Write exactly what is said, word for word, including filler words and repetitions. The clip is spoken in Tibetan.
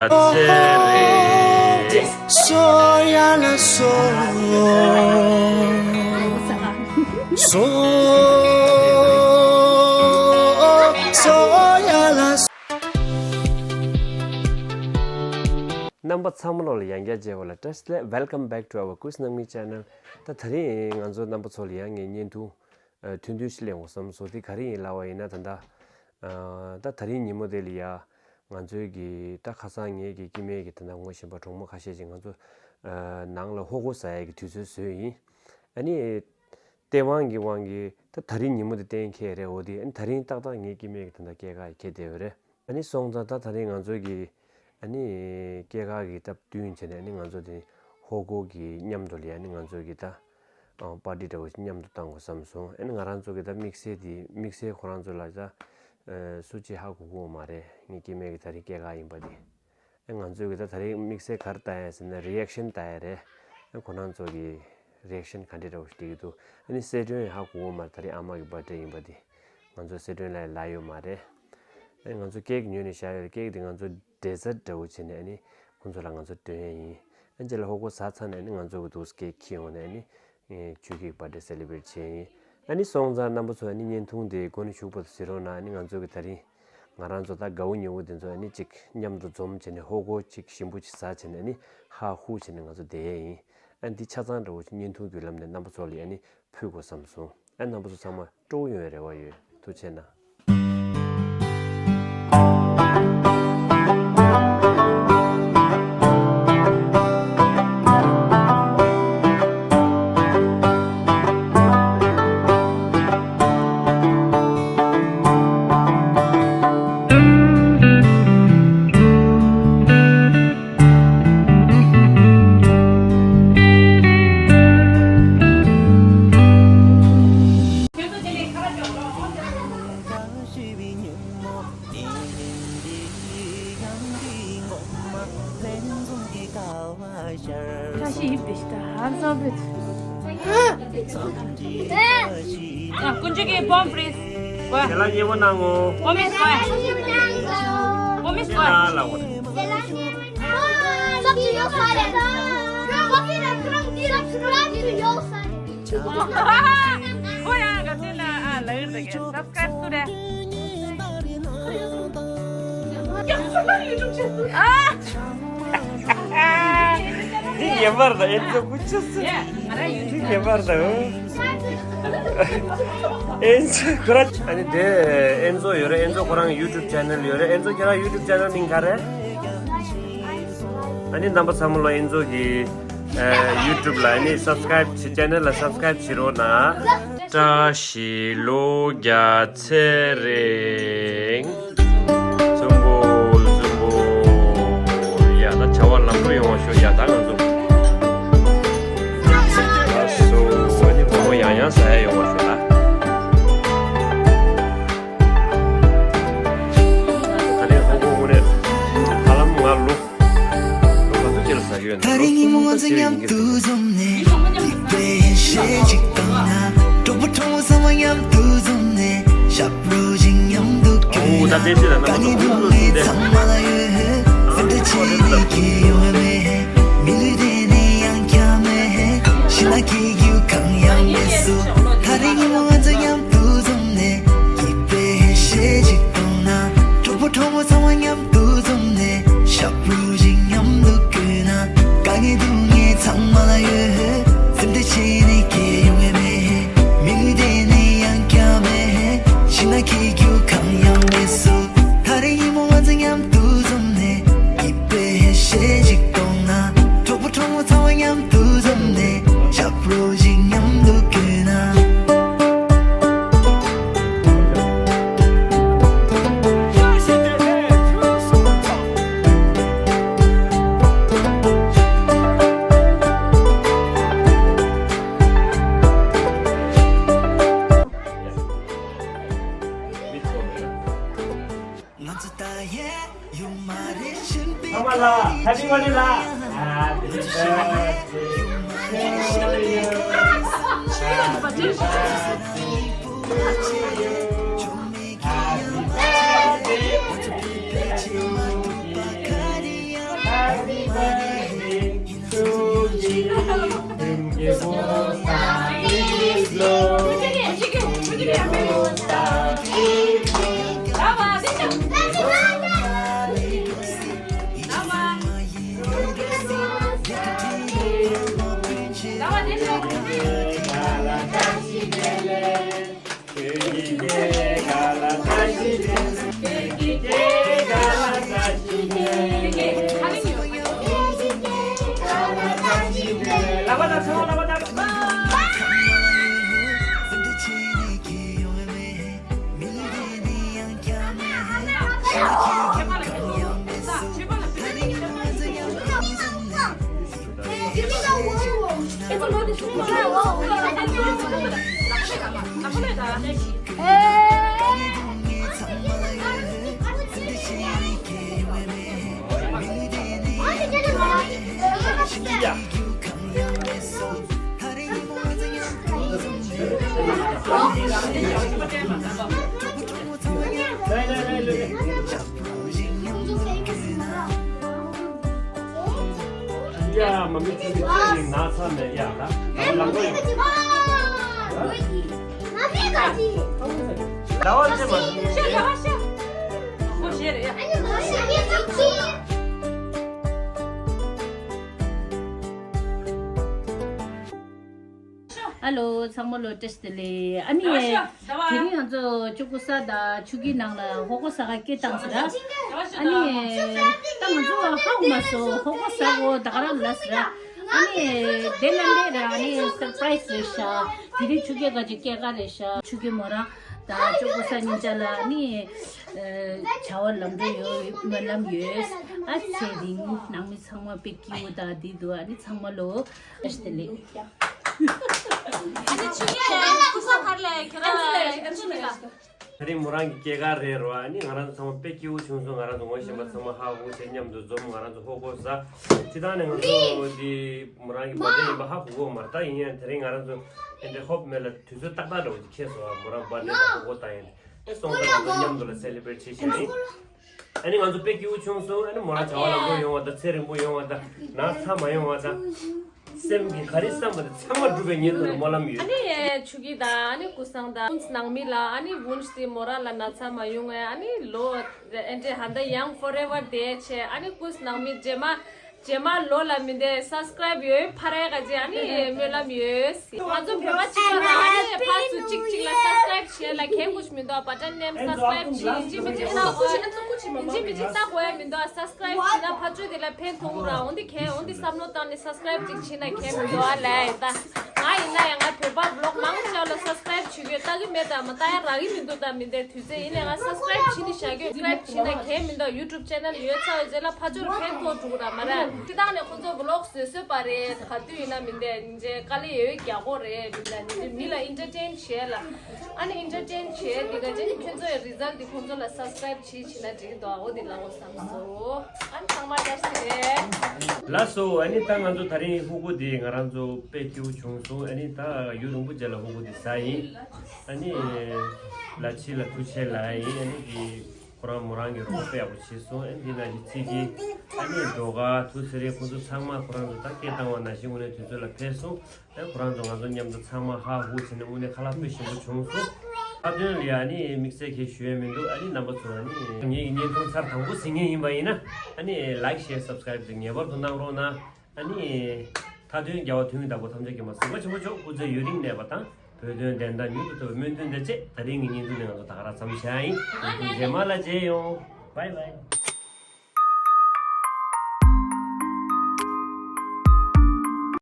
ཚེ་རིང་། སོ་ཡ་ལ་སོ། སོ། སོ་ཡ་ལ་སོ། རྣམ་པ་ཚང་མ་ལོ་ལ་ཡང་བསྐྱར་མཇལ་བ་ལ་བཀྲ་ཤིས་བདེ་ལེགས། Welcome back to our Kush Nangmi channel. ད་དེ་རིང་ང་ཚོ་རྣམ་པ་ཚོ་ལ་ཡང་ངས་བརྙན་ཐུང་། ཨ། ཐུང་ཐུང་ཞིག་ལེན་དགོས་བསམ་སོང་། དེ་ག་རེ་ཡིན་ལབ་པ་ཡིན་ན། ད་ལྟ། ཨ། ད་དེ་རིང་ཉིན་མོ་དེ་ལ་ཡ། ང་ཚོའི་གི་ད་ཁ་སང་ངེད་ཀྱི་སྐྱེ་དམན་གྱི་དེ་འདྲ་ངོ་ཤེས་པ་གྲོགས་མོ་ཁ་ཤས་ཅིག་ང་ཚོ། ཨ། ནང་ལ་ཧོ་གོ་ཟ་ཡ་གི་དུས་ཚོད་བཟོས་ཡིན། ཨ་ནི། ལྟེ་བ་གི་དབང་གིས་ད་དེ་རིང་ཉིན་མོ་དེ་གཏན་འཁེལ་རེད། འོ་དེ་ཨ་ནི་དེ་རིང་ཏག་ཏག་ངེད་སྐྱེ་དམན་གྱི་དེ་འདྲ་སྐྱེས་སྐར་ཡི་འཁེལ་བསྡད་ཡོད་རེད། ཨ་ནི་སོང་ཙང་ད་དེ་རིང་ང་ཚོ་གི་ཨ་ནི་སྐྱེས་སྐར་གྱི་སྟབས་བསྟུན་བྱས་ནས། ཨ་ནི་ང་ཚོ་དེ་ཧོ་གོ་གི་མཉམ་དུ་ལ་ཡ། ཨ་ནི་ང་ཚོ་གི་ད་ཨ་པར་ཊི་འདྲ་བོ་ཞིག་མཉམ་དུ་བཏང་དགོས་བསམ་སོང་། ཨ་ནི་ང་རང་ཚོ་གི་ད་དམིགས་བསལ་དེ། དམིགས་བསལ་ཁོ་རང་ཚོ་ལ་ད་ཨ་སུ་གཅིག་ཧ་གོ་གི་ཡོད་མ་རེད། ངེད་སྐྱེ་དམན་གྱི་དེ་རིང་སྐྱེས་སྐར་ཡིན་པ་དེ། ཨ་ང་ཚོ་གི་ད་དེ་རིང་དམིགས་བསལ་ག་རེ་ལྟ་ཡ་ཟེར་ན། རི་ཨེག་ཤན་ལྟ་ཡ་རེད། ཨ་ཁོ་རང་ཚོ་གི་རི་ཨེག་ཤན་ག་འདྲ་འདྲ་བོ་ཞིག་སྤྲད་ཀྱི་འདུག་ཨ་ནི་གསལ་སྒྲོན་ཡང་ཧ་གོ་གི་ཡོད་མ་རེད། དེ་རིང་ཨ་མ་གི་བར་ཐི་ཌེ་ཡིན་པ་དེ། ང་ཚོ་གསལ་སྒྲོན་ལ་ལབ་ཡོད་མ་རེད། ཨ་ནི་ང་ཚོ་ཀེག་ཉོས་ནས་བཞག་ཡོད་རེད། ཀེག་དེ་ང་ཚོ་ཌེ་ཛར་ཊི་འདྲ་བོ་བྱས་ནས་ཨ་ནི་ཁོང་ཚོ་ལ་ང་ཚོ་སྟོན་ཡ་ཡིན། ཨ་ནི་རྗེས་ལ་ཧོ་གོ་ཟ་ཚར་ནས་ཨ་ནི་ང་ཚོ་གི་འདུག་སེ་ཀེག་འཁྱེར་ཡོང་ནས་ཨ་ནི་ཆོས་སྐྱིད་ཀྱི་བར་ཐི་ཌེ་སེ་ལེ་བྷི་རེཊ་བྱས་ཡིན། ཨ་ནི་སོང་ཙང་རྣམ་པ་ཚོ་ཨ་ནི་བརྙན་ཐུང་དེ་མགོ་ནས་མཇུག་བར་དུ་གཟིགས་རོགས་གནང་། ཨ་ནི་ང་ཚོ་གི་དེ་རིང་ང་རང་ཚོ་ད་དགའ་བོ་ཉེ་བོ་དེ་ཚོ་ཨ་ནི་གཅིག་མཉམ་དུ་འཛོམས་བྱས་ནས་ཧོ་གོ་གཅིག་ཞིམ་པོ་གཅིག་ཟ་བྱས་ནས། ཨ་ནི་ཧ་ཧུ་བྱས་ནས་ང་ཚོ་བསྡད་ཡས་ཡིན། ཨ་ནི་འདི་ཆ་ཚང་འདྲ་བོ་ཞིག་བརྙན་ཐུང་བརྒྱུད་ལམ་ནས་རྣམ་པ་ཚོ་ལ་ཨ་ནི་ཕུལ་དགོས་བསམ་སོང་། ཨ་ནི་རྣམ་པ་ཚོ་ཚང་མ་སྤྲོ་པོ་ཡོང་བའི་རེ་བ་ཡོད། ཐུགས་རྗེ་གནང་། ཀུན་སྤྱོད་ཀྱི་པོམ་ཕྲིས། དེ་ལ་མཉེས་པོ་གནང་ངོ་། པོམ་མིས་ཀོ། པོམ་མིས་ཀོ། དེ་ལ་ལ་འོ། ཁོ་ཡང་ག་ཚོད་ན་ཨ་ལ་ཡོད་ད་ག་སབ་སི་ཀ་རེབ་སུ་རེད། ཨ། འདི་ངེས་པར་དུ་ཨེན་ཛོ་ཀུ་ཅི་སི། འདི་ངེས་པར་དུ། ཨེན་ཛོ་ཁོ་རང་། ཨ་ནི་དེ་ཨེན་ཛོ་ཡོད་རེད། ཨེན་ཛོ་ཁོ་རང་ཡུ་ཊུབ་ཆེ་ནལ་ཡོད་རེད། ཨེན་ཛོ་ཁྱེད་རང་ཡུ་ཊུབ་ཆེ་ནལ་མིང་ག་རེ། ཨ་ནི་རྣམ་པ་ཚང་མ་ལོ་ཨེན་ཛོ་གི་ཨ་ཡུ་ཊུབ་ལ་ཨ་ནི་སབ་སི་ཀ་རེབ་བྱེད། ཆེ་ནལ་ལ་སབ་སི་ཀ་རེབ་བྱེད་རོགས་གནང་། བཀྲ་ཤིས་ལོ་བརྒྱ་ཚེ་རིང་། འཛུམ་པོ་འཛུམ་པོ། ཡ་ད་བྱ་བ་ལམ་འགྲོ་ཡོང་བ་ཤོག་ཡ་ད་ང་ཚོ་ལགས་སོ། ཨ་ནི་བུ་མོ་ཡང་ཡང་ཟ་ཡ་ཡོང་བ་ཤོག་ད། ད་ནས་ཧོ་གོ་དངོས་གནས་ཧ་ལམ་ང་ལོ་ལོ་ག་ཚོད་ཅིག་ལ་ཟ་གི་ཡོད་ན། ད་རེས་ཉིན་མོ་ང་ཚོ་མཉམ་དུ་འཛོམས་ནས། ཡིད་དཔེ་ཞེ་གཅིག་བཏང་ན། གྲོགས་པོ་གྲོགས་མོ་ཚང་མ་མཉམ་དུ་འཛོམས་ནས། ཞབས་བྲོ་ཞིག་མཉམ་དུ་བརྐོས་ན། དཀའ་ངལ་སྡུག་བསྔལ་ཚང་མ་ལ་ཡོད། སེམས་ཁྲལ་བྱེད་ནས་ཁྱེད་ཡོང་བ་མེད། མི་ལུས་དེ་ནི་ཡང་བསྐྱར་མེད། ཕྱི་ལ་སྐྱིད་རྒྱུ་གང་ཡང་མེད་སུ། ད་རེས་ཉིན་མོ་ང་ཚོ་མཉམ་དུ་འཛོམས་ནས། ཡིད་དཔེ་ཞེ་གཅིག་བཏང་ན། གྲོགས་པོ་གྲོགས་མོ་ཚང་མ་མཉམ་དུ་འཛོམས་ནས། ཞབས་བྲོ་ཞིག་མཉམ་དུ་བརྐོས་ན། དཀའ་ངལ་སྡུག་བསྔལ་ཚང་མ་ལ་ཡོད། སེམས་ཁྲལ་བྱེད་ནས་ཁྱེད་ཡོང་བ་མེད། མི་ལུས་དེ་ནི་ཡང་བསྐྱར་མེད། ཕྱི་ལ་སྐྱིད་རྒྱུ་གང་ཡང་མེད་སུ། ད་རེས་ཉིན་མོ་ང་ཚོ་མཉམ་དུ་འཛོམས་ནས། ཡིད་དཔེ་ཞེ་གཅིག་བཏང་ན། གྲོགས་པོ་གྲོགས་མོ་ཚང་མ་མཉམ་དུ་འཛོམས་ནས། ཞབས་བྲོ་ཞིག་མཉམ་དུ་བརྐོས་ན། ང་ཚོ་ད་ཡས་ཡོང་མ་རེད། ཤིན་པའི་ཁ་ལག་ཧེ་པི་བར་ཐི་ཌེ་ལགས། Happy birthday to you. Happy birthday to you. Happy birthday to you. ཡ་མ་མི་ཚེ་གི་ཚེ་ཡིན་ན་ཚ་མེད་ཡ་ད་ད་ལང་གོ་ཡིན། ད་བ་ཚེ་མ་ཤ་ཤ་ཤ་ཤ་ཤ་ཤ་རེད་ཡ། ཨ་ལོ། ཚང་མ་ལོ་བཀྲ་ཤིས་བདེ་ལེགས། ཨ་ནི་དེ་རིང་ང་ཚོ་ཅོ་ཀོ་ས་དང་ཆུ་ཁྱི་ནང་ལ་ཧོ་ཀོ་ཟ་ག་སྐད་བཏང་ཟེར། ཨ་ནི་ད་ང་ཚོ་ཧ་གོ་མ་སོང་། ཧོ་ཀོ་ཟ་གོ་ད་ག་རང་ལ་ཟེར། ཨ་ནི་དེ་ལ་ལས་ར་ཨ་ནི་སར་པ་རའི་སི་རེད་ཤག་དེ་རིང་ཆུ་ཁྱི་ག་ཅིག་སྐྱེས་སྐར་རེད་ཤག་ཆུ་ཁྱི་མོ་རང་དང་ཅོ་ཀོ་ས་གཉིས་ཆ་ལ་ཨ་ནི་བྱ་བ་ལམ་འགྲོ་ཡོད་སྨོན་ལམ་ཡོད། ཨ་ཚེ་རིང་ནང་མི་ཚང་མ་དཔེ་སྐྱིད་པོ་དང་བདེ་སྡུག་ཨ་ནི་ཚང་མ་ལོ། བཀྲ་ཤིས་བདེ་ལེགས། ཨ་ནི་ཆུ་ཡས་སྐུ་ས་ཁར་ལས་ཁྱེད་རང་ལས་ཁྱེད་རང་ཆུ་ཡས་ལ། དེ་རིང་མོ་རང་གི་སྐྱེས་སྐར་རེད་རོ། ཨ་ནི་ང་རང་ཚོ་ཚང་མ་དཔེ་སྐྱིད་པོ་བྱུང་སོང་། ང་རང་ཚོ་ངོ་ཤེས་པ་ཚང་མ་ཧ་གོ་བྱས་མཉམ་དུ་འཛོམས། ང་རང་ཚོ་ཧོ་ཀོ་ཟ། སྤྱི་བཏང་ནས་ང་ཚོ་འདི་མོ་རང་གི་བར་ཐི་ཌེ་ཡིན་པ་ཧ་གོ་གོ་མ་རེད། ད་ཡིན་ཡང་དེ་རིང་ང་རང་ཚོ་དེ་འདྲའི་ཧོབ་མེད་ལ་དུས་ཚོད་ཏག་ཏག་འདྲ་བོ་ཅིག་འཁེལ་སོང་། ཨ་མོ་རང་བར་ཐི་ཌེ་ལ་ཧོ་ཀོ་ད་ཡིན་ཨེ་སོང་ཙང་ང་ཚོ་མཉམ་དུ་ལ་སེ་ལི་བྷི་རེ་ཊི་བྱེད་བཞིན་ཡིན། ཨ་ནི་ང་ཚོ་དཔེ་སྐྱིད་པོ་བྱུང་སོང་། ཨ་ནི་མོ་རང་བྱ་བ་ལམ་འགྲོ་ཡོང་བ་དང་། ཚེ་རིང་པོ་ཡོང་བ་དང་། ན་ཚ་མ་ཡོང་བ་དང་། སེམས་ཀྱི་ག་རེ་བསམ་པ་དེ་ཚང་མ་འགྲུབ་པའི་ཉིན་དུ་སྨོན་ལམ་ཡོད། ཨ་ནི་ཆུ་ཁྱི་དང་ཨ་ནི་སྐུ་སངས་དང་ཁོང་ཚོ་ནང་མི་ལ་ཨ་ནི་ཝུན་ཤི་དེ་མོ་རང་ལ་ན་ཚ་མ་ཡོང་བའི་ཨ་ནི་ལོ་ཨེ་འདྲས་ཧ་ད་ཡང་ཕོར་ཨེ་ཝར་བསྡད་བྱས། ཨ་ནི་སྐུ་སངས་ནང་མི་རྗེས་མ་རྗེས་མ་ལོ་ལ་མི་འདས་སབ་སི་ཀ་རའིབ་ཡོད་ཕ་རའི་ག་ཅེ་ཨ་ནི་སྨོན་ལམ་ཡོད། ང་ཚོ་བོད་པ་གཅིག་པ་ལ་ཨ་ནི་ཕར་ཚུར་གཅིག་གཅིག་ལ་སབ་སི་ཀ་རའིབ་བྱས་ལ་གལ་དགོས་ཤིག་མི་འདུག་པ་ཊན་ནེམ་སབ་སི་ཀ་རའིབ་བྱེད། ཡིན་གཅིག་མིན་གཅིག་ལྟ་དགོས་ཡ། ཡིན་གཅིག་མིན་གཅིག་ལྟ་དགོས་ཡ་མི་འདུག་ཨ། སབ་སི་ཀ་རའིབ་བྱས་ན་ཕར་ཚུར་དེ་ལ་ཕན་ཐོགས་ར། འོན་ཏེ་གལ་འོན་ཏེ་བསམ་བློ་བཏང་ནས་སབ་སི་ཀ་རའིབ་ཅིག་བྱེད་ན་གལ་མི་འདུག་ཨ་ལས། ད་ང་ཡིན་ན་ཡང་ང་བོད་པ་བི་ལོག་མང་ཆེ་བ་ལ་སབ་སི་ཀ་རའིབ་བྱེད་དགོས་ལྟ་གི་མེད། ད་མ་ལྟ་ཡ་རག་གི་མི་འདུག་ད་མི་འདའི་དུས་ཚོད་ཡིན་ནའི་ང་སབ་སི་ཀ་རའིབ་བྱེད་ནི་བཞག་གི་ཡོད། སབ་སི་ཀ་རའིབ་བྱེད་ན་གལ་མི་འདུག་ཡུ་ཊུབ་ཆེ་ནལ་ཡོད་ཚར་བའི་རྗེས་ལ་ཕར་ཚུར་ཕན་ཐོགས་འགྲོ་གི་ར་མ་རེད། སྤྱི་བཏང་ནས་ཁོང་ཚོ་བི་ལོག་བཟོས་བཟོས་པ་རེད། ག་དུས་ཡིན་ན་མི་འདའི་དཀའ་ལས་ཡོད་རྒྱག་གོ་རེད། མི་ལ་ཨིན་ཊར་ཊེན་བྱེད་ལ། ཨ་ནི་ཨིན་ཊར་ཊེན་བྱེད་དེ་ག་ཅིག་ཁྱོད་ཚོ་ཡི་རི་ཛལ་དེ་ཁོང་ཚོ་ལ་སབ་སི་ཀ་རའིབ་བྱེད་བྱེད་ན་འགྲིག་གི་འདུག་འོ་དེ་ལ་འོ་བསམ་སོང་། ཨ་ནི་ཚང་མ་བཀྲ་ཤིས་བདེ་ལེགས། ལགས་སོ། ཨ་ནི་ད་ང་ཚོ་དེ་རིང་ཧུ་གུ་དེ་ང་རང་ཚོ་དཔེ་སྐྱིད་པོ་བྱུང་སོང་། ཨ་ནི་ད་ཡུན་རིང་པོ་རྗེས་ལ་ཧུ་གུ་དེ་ཟ་ཡིན། ཨ་ནི་ལ་ཕྱི་ལ་ཐུགས་ཆེ་ལ་ཡིན། ཨ་ནི་དེ་ཁོ་རང་མོ་རང་གི་རོགས་པ་དཔེ་ཡག་པོ་བྱས་སོང་། ཨ་ནི་འདི་ན་གི་ཚིག་གི་ཨ་ནི་ཌོ་ག་ཐུ་སི་རེ་ཁོ་ཚོ་ཚང་མ་ཁོ་རང་ཚོ་ད་སྐད་བཏང་བ་ནང་བཞིན་དངོས་གནས་དུས་ཚོད་ལ་ཕེབས་སོང་། ཨ་ཁོ་རང་ཚོ་ང་ཚོ་མཉམ་དུ་ཚང་མ་ཧ་ཧུ་བྱས་ནས་དངོས་གནས་ཁ་ལག་དཔེ་ཞིམ་པོ་བྱུང་སོང་། མཐའ་དོན་ལ་ཡ་ཨ་ནི་དམིགས་བསལ་གྱི་ཞུ་ཡས་མི་འདུག་ཨ་ནི་རྣམ་པ་ཚོ་ཨ་ནི་ངེད་ཀྱི་བརྙན་ཐུང་ཚར་དང་པོ་གཟིགས་མཁན་ཡིན་པ་ཡིན་ན་ཨ་ནི་ལའིཀ་ཤེར་སབ་སི་ཀ་རའིབ་དེ་ངེས་པར་དུ་གནང་རོགས་གནང་། ཨ་ནི། མཐའ་དོན་རྒྱལ་བ་ཐུན་མིན་བདག་པོ་ཐམས་ཅད་མཁྱེན་པ་གཟིགས་པ་ཆེན་པོ་མཆོག་སྐུ་ཚེ་ཡུན་རིང་གནས་པ་དང་བོད་དོན་བདེན་མཐའ་མྱུར་དུ་ཐོབ་པའི་སྨོན་འདུན་དང་བཅས་ད་རིང་གི་བརྙན་ཐུང་འདི་ང་ཚོ་ད་ག་རང་མཚམས་བཞག་ཡིན། བརྙན་ཐུང་རྗེས་མ་ལ་མཇལ་ཡོང་། བྷའི་བྷའི།